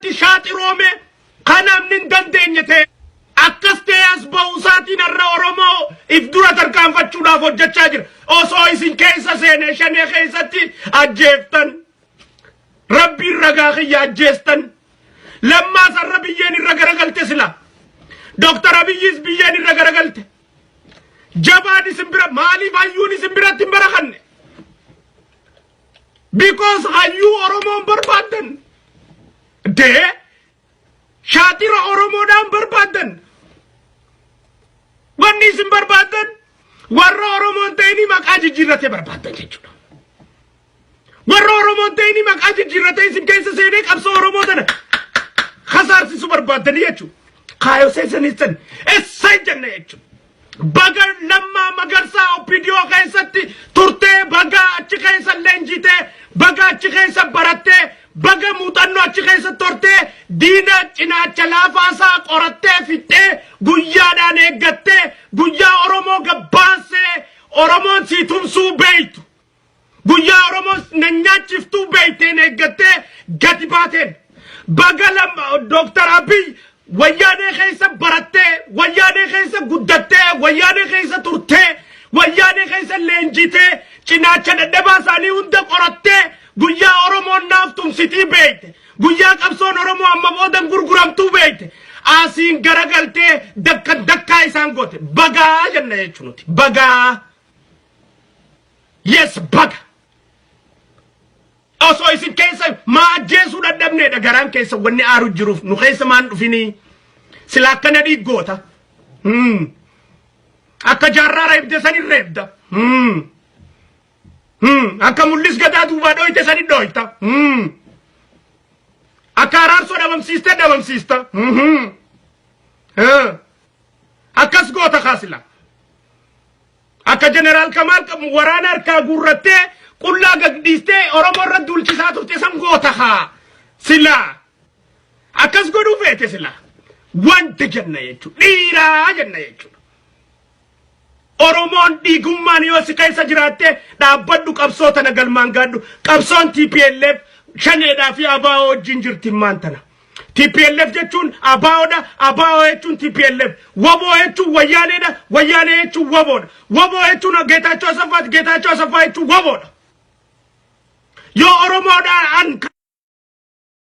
Shaaxiroome kan namni hin dandeenye ta'e akkas ta'e as ba'uu isaatiin har'a Oromoo if dura tarkaanfachuudhaaf hojjechaa jira. Osoo isin keessa seenee shanee keessatti ajjeeftan. Rabbiin ragaa kiyya ajjeestan. Lammaas har'a biyyeen irra garagalte sila. Dooktar Abiyyis biyyeen irra garagalte. Jabaan isin bira maaliif hayyuun isin biratti hin barakanne? Because hayyuu Oromoon barbaaddan. Dee shaaxira Oromoodhaan barbaaddan. Wanni isin barbaaddan warra Oromoon ta'inii maqaa jijjiirratee barbaaddan jechuudha. Warra Oromoon ta'inii maqaa jijjiirratee isin keessa seenee qabsoo Oromoo tana kasaarsisu barbaaddanii jechuudha. Kaayoo seessanis tan essay jenna jechuudha. Baga Lammaa Magarsaa OPDO keessatti turtee, baga achi keessa leenjitee, baga achi keessa barattee, baga muuxannoo achi keessa turtee, diina cinaacha laafaasaa qorattee fixxee, guyyaadhaan eeggattee, guyyaa Oromoo gabbaasee Oromoon sii tumsuu beeytu. Guyyaa Oromoon na nyaachiftuu beeyteen eeggattee gadi baateen. Baga lamma Dooktar Abiy wayyaanee keessa barattee, wayyaanee keessa guddattee, wayyaanee keessa turtee, wayyaanee keessa leenjitee, cinaacha dadhabaa isaanii hunda qorattee, guyyaa Oromoon naaf tumsitii beeyte. Guyyaa qabsoon Oromoo amma boodan gurguramtuu beeyte. Asiin garagaltee dakka dakkaa isaan goote. Bagaa jenna jechuun nuti. Bagaa. Yes, baga. Osoo isin keessa maa ajjeesuu dadhabneedha garaan keessa wanni aaru jiruuf nu keessa maan dhufinii sila akkana dhiiggoota. Akka jaarraa reebde sani reebda. Akka mul'is gadaa duubaa dhooyte sani dhooyta. Akka araarsoo dhabamsiiste dhabamsiista. Akkas goota kaasila. Akka Jeneraal Kamaal waraana harkaa guurrattee qullaa gad dhiistee Oromoo irra duulchisaa turte san goota haa silaa. Akkas godhuu feete silaa. Wanta jenna jechuudha. Dhiiraa jenna jechuudha. Oromoon dhiigummaan yoo si keessa jiraatte dhaabbadhu, qabsoo tana galmaan gaadhu. Qabsoon TPLF shaneedhaa fi ABO wajjin jirti maan tana. TPLF jechuun ABOdha. ABO jechuun TPLF. WBO jechuun Wayyaaneedha. Wayyaanee jechuun WBOdha. WBO jechuun Geetaachoo Asaffaati. Geetaachoo Asaffaa jechuun WBOdha. Yoo Oromoodhaan an